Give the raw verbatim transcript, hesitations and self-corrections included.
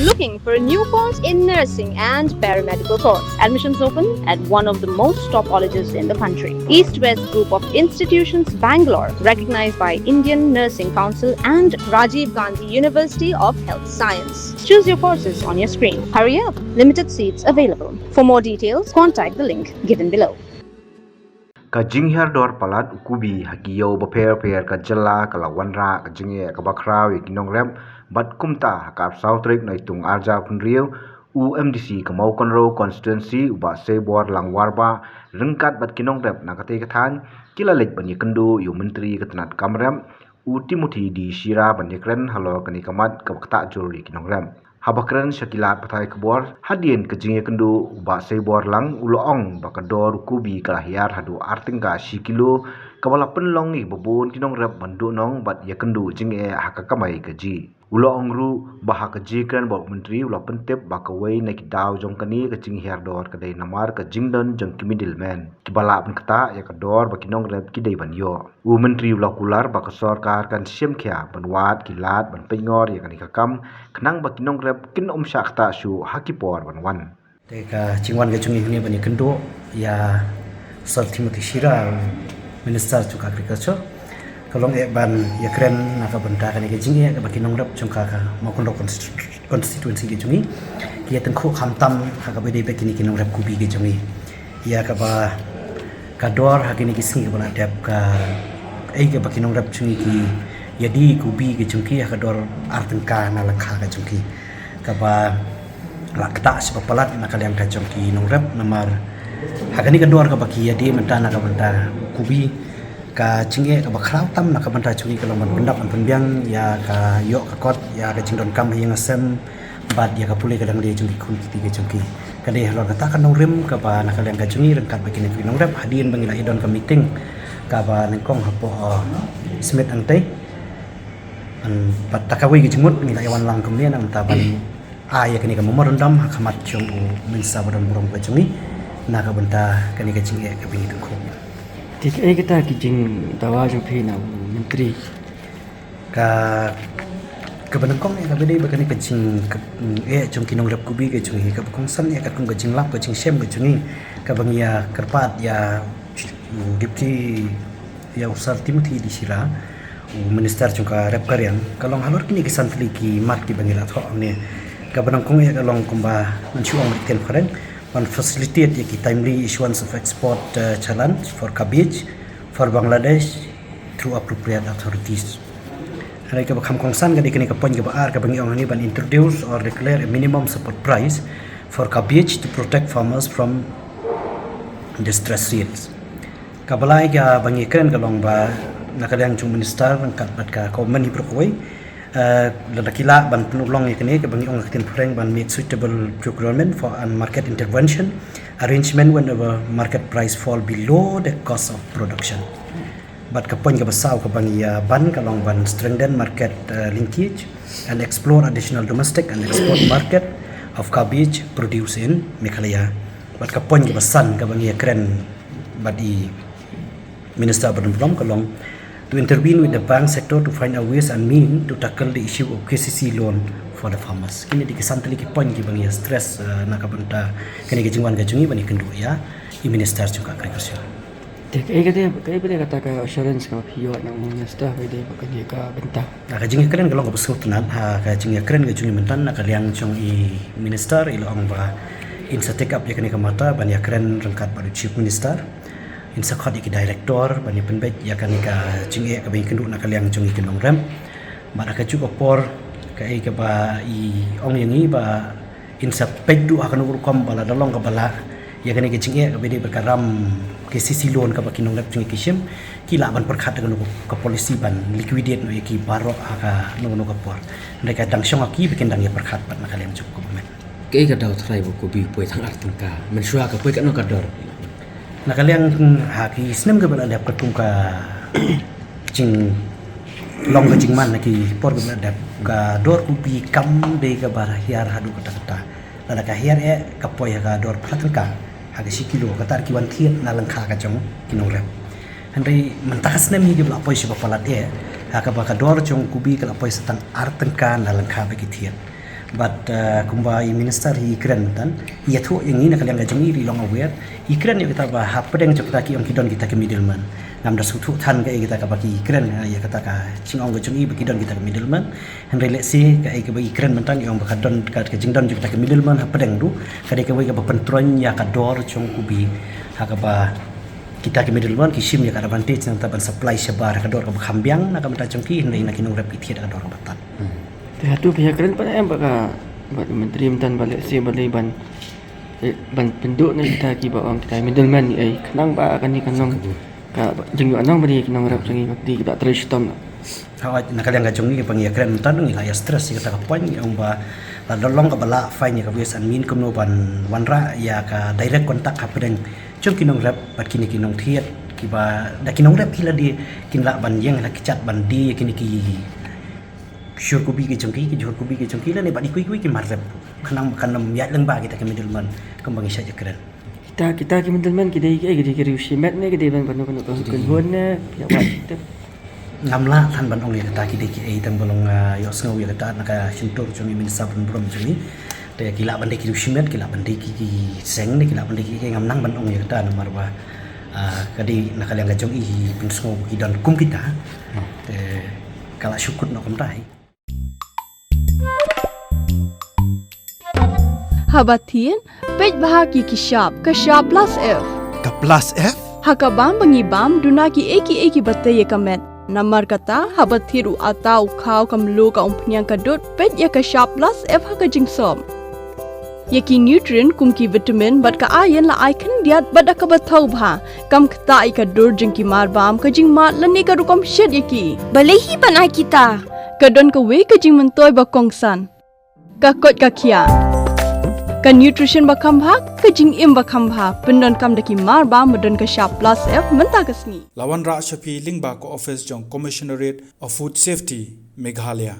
Looking for a new course in nursing and paramedical course? Admissions open at one of the most top colleges in the country. East West Group of Institutions, Bangalore, recognized by Indian Nursing Council and Rajiv Gandhi University of Health Science. Choose your courses on your screen. Hurry up, limited seats available. For more details, contact the link given below. Ka jinghiar dor palat u kubi ha ki ïew bapher bapher ka jylla ka la wanrah ka jingeh kaba khraw ïa ki nongrep, bad kumta ha ka arphew saw tarik Naitung arhajar arphew hynriew, u M D C ka Mawkynrew constituency u Bah Seibor Langwar Bah ryngkat bad ki nongrep na katei ka thaiñ ki la leit ban ïakynduh ïa u Myntri ka tnat kam rep, u Timothy D Shira, ban ïakren halor kane ka mat kaba ktah jur ïa ki nongrep. Haba kren sha ki lad pathai khubor hadien ka jingïakynduh, u Bah Seibor Lang u la ong ba ka dor u kubi ka la hiar haduh ar tyngka shi kilo, kaba la pynlong ïa kiba bun ki nongrep ban duhnong bad ïakynduh jingeh ha ka kamai kajih. U la ong ruh ba ha ka jingkren bad u Myntri u la pyntip ba kawei na ki daw jong kane ka jinghiar dor ka dei namar ka jingdon jong ki middleman kiba lah ban ktah ïa ka dor ba ki nongrep ki dei ban ïoh. U Myntri u la kular ba ka sorkar kan shim khia ban wad ki lad ban pynngor ïa kane ka kam, khnang ba ki nongrep kin ym shah ktah shuh ha ki por ban wan. Te ka jingwan ka jong ngi hangne ban ïakynduh ïa Sir Timothy Shira, Minister jong ka Agriculture, ka long eh ban ïakren na ka bynta kane ka jingeh kaba ki nongrep jong ka, ka Mawkynrew constitu-, constituency ka jong ngi ki ïa tyngkhuh khamtam ha kaba dei bad kine ki nongrep kubi ka jong ngi. Ïa kaba ka dor ha kine ki sngi kaba la dep, kaei kaba ki nongrep jong ngi ki ïa die kubi ka jong ki ha ka dor ar tyngka na lyngkha ka jong ki, kaba la ktah shibun palat na ka liang ka jong ki nongrep namar ha kane ka dor kaba ki ïa die mynta na ka bynta kubi, ka jingeh kaba khraw tam na ka bynta jong ki ka long ban pyndap ban pynbiang ïa ka ïoh ka kot, ïa ka jingdonkam ha ïing ha sem, bad ïa ka pule ka dang die jong ki khun kti ka jong ki. Ka dei halor kata ka nongrim kaba na ka liang ka jong ngi ryngkat bad kine ki nongrep hadien ba ngi la ïa don ka meeting kaba nyngkong hapoh, uh, Smit Angtei. Bad ta kawei ka jingmut ngi la ïa wan lang kumne nangta ban ai ïa kane ka memorandum ha khmat jong u Minister ba don burom ka jong ngi na ka bynta kane ka jingeh kaba ngi tyngkhuh. Te kaei kata ki jingdawa jong phi na u Myntri? Ka, kaba nyngkong ïa kaba dei ba kane ka jing, ka, eh, jong ki nongrep kubi ka jong ngi, kaba kongsan ïa katkum ka jinglap ka jingshem ka jong ngi, kaba ngi ïa kyrpad ïa u Deputy, ïa u Sir Timothy D Shira, u Minister jong ka rep ka riang, ka long halor kine ki san tylli ki mat kiba ngi la thoh hangne. Kaba nyngkong ïa ka long kumba ngan shu ong bad ki ktien phareng, ban facilitate ïa ki timely issuance of export, uh, challans for cabbage for Bangladesh through appropriate authorities. Hynrei kaba kham kongsan ka dei kane ka point kaba ar kaba ngi ong hangne ban introduce or declare a minimum support price for cabbage to protect farmers from distress sales. Kaba lai kaba ngi kren ka long ba na ka liang jong u Minister ryngkat bad ka government hi baroh kawei, eh, lada ki lah ban pynurlong ïa kane kaba ngi ong ha ka ktien phareng ban make suitable procurement for and market intervention arrangement whenever market price fall below the cost of production. Bad ka point kaba saw kaba ngi ïa ban ka long ban strengthen market, uh, linkage and explore additional domestic and export market of cabbage produce in Meghalaya. Bad ka point kaba san kaba ngi ïa kren bad i Minister ba don burom ka long to intervene with the bank sector to find a ways and mean to tackle the issue of K C C loan for the farmers. Kine dei ki san tylli ki point kiba ngi ïa stress, uh, na ka bynta kane ka jingwan ka jong ngi ban ïa kynduh ïa i Minister jong ka agriculture. Te kaei kata, kaei kata ka assurance kaba phi ïoh na u Minister ba dei ba kane ka bynta? Ha ka jingïakren ka long kaba sngewtynnat, ha ka jingïakren ka jong ngi mynta na ka liang jong i Minister i la ong ba in sa take up ïa kane ka matter ban ïakren ryngkat bad u Chief Minister. In sa khot ïa ki director ban ïa pynbeit ïa kane ka jingeh kaba ngi kynduh na ka liang jong ngi ki nongrep. Bad ha kajuh ka por kaei kaba i ong ïa ngi ba in sa peit duh ha kano ka rukom ba lada long kaba lah ïa kane ka jingeh kaba dei bad ka ram K C C loan kaba ki nongrep jong ngi ki shim, ki lah ban pyrkhat da kano ka policy ban liquidate noh ïa ki baroh ha kano kano ka por. Hynrei ka dang shong ha ki ba kin dang ïa pyrkhat bad na ka liang jong ka government. Kaei ka daw tharai ba u kubi u poi tang ar tyngka, mynshuwa ka poi katno ka dor? Na ka liang, hmm, ha ki snem kiba la dep katkum ka jinglong ka jingman ha ki por kiba la dep, ka dor u kubi kam dei kaba hiar haduh katta katta. Lada ka hiar eh ka poi ha ka dor phra tyngka ha ka shi kilo, kata ki wan thied na lyngkha ka jong ki nongrep. Hynrei mynta ka snem hi kiba la poi shiba palat eh ha kaba ka dor jong u kubi ka la poi sa tang ar tyngka na lyngkha ba ki thied. Bad kumba i minister hi kren myntan, ïathuh ïa ngi na ka liang ka jong i ruh i long aware, i kren ïa kita ba hapdeng jong kita ki ong ki don kita ki middleman. Ngam da sngewthuh than kaei kita kaba ki kren ïa kata ka jingong ka jong i ba ki don kita ki middleman. Hynrei lehse kaei kaba i kren myntan i ong ba ka don ka jingdon jong kita ki middleman hapdeng ruh ka dei kawei kaba pyntroiñ ïa ka dor jong u bi ha kaba kita ki middleman ki shim ïa ka advantage nangta ban supply shabar ha ka dor kaba kham biang na ka bynta jong ki, hynrei na ki nongrep ki thied ha ka dor kaba tad. Te hato phi ïakren pat em ba ka, ba ka myntri myntan ba lehse ba lei ban, eh, ban pynduh na kita kiba ong kita middleman, eh, khnang ba kane ka nong ka jingïoh nong ba dei ki nongrep jong ngi ba dei kiba trei shitom. Hooid, na ka liang ka jong ngi ba ngi ïakren myntan ngi la ïa stress ïa kata ka point, ong ba la don long kaba lah fine ïa ka ways and mean kumno ban wanrah ïa ka direct contact hapdeng jong ki nongrep bad kine ki nongthied kiba da ki nongrep ki lade kin lah ban ïeng la ki jait ban die ïa kine ki shur kubi ki jong ki, ki jhur kubi ki jong ki lane bad i kui kui ki mar rep. Khnang ba kan ym ïaid lyngba kita ki middleman kumba ngi shait ïakren. Kita, kita ki middleman ki dei ki, ki dei ki riew shimet ne ki dei ban panu panu kynhun ne phi ïa wat. Ngam lah than ban ong ïa kata ki dei kiei, tang ba long ïohsngew ïa kata na ka shyntur jong i minister ban burom jong i. Te ki lah ban dei ki riew shimet, ki lah ban dei ki, ki seng ne ki lah ban dei kiei, ngam nang ban ong ïa kata namar ba ka dei na ka liang ka jong i pynsngew ki don kum kita. Te ka la shu kut noh kumta hi. Haba thied, peit bha ki ki shap, ka shap plus F. Ka plus F? Ha ka bam ba ngi bam, duna kiei kiei kiba tei ïa ka met. Namar kata, haba thied u atta, u khaw, ka mluh, ka umphniang, ka dud, peit ïa ka shap plus F ha ka jingsop. Ïa ki nutrient kum ki vitamin bad ka iron la ai khyndiat bad da kaba thaw bha. Kam ktah ïa ka dur jong ki mar bam, ka jingmad lane ka rukom shet ïa ki. Balei hi ban ai kita? Ka don kawei ka jingmyntoi ba kongsan. Ka koit ka khiah. Ka nutrition ba kham bha, ka jingim ba kham bha. Pyndonkam da ki mar bam ba don ka shap plus F mynta ka sngi. La wanrah sha phi lyngba ka office jong Commissionerate of Food Safety, Meghalaya.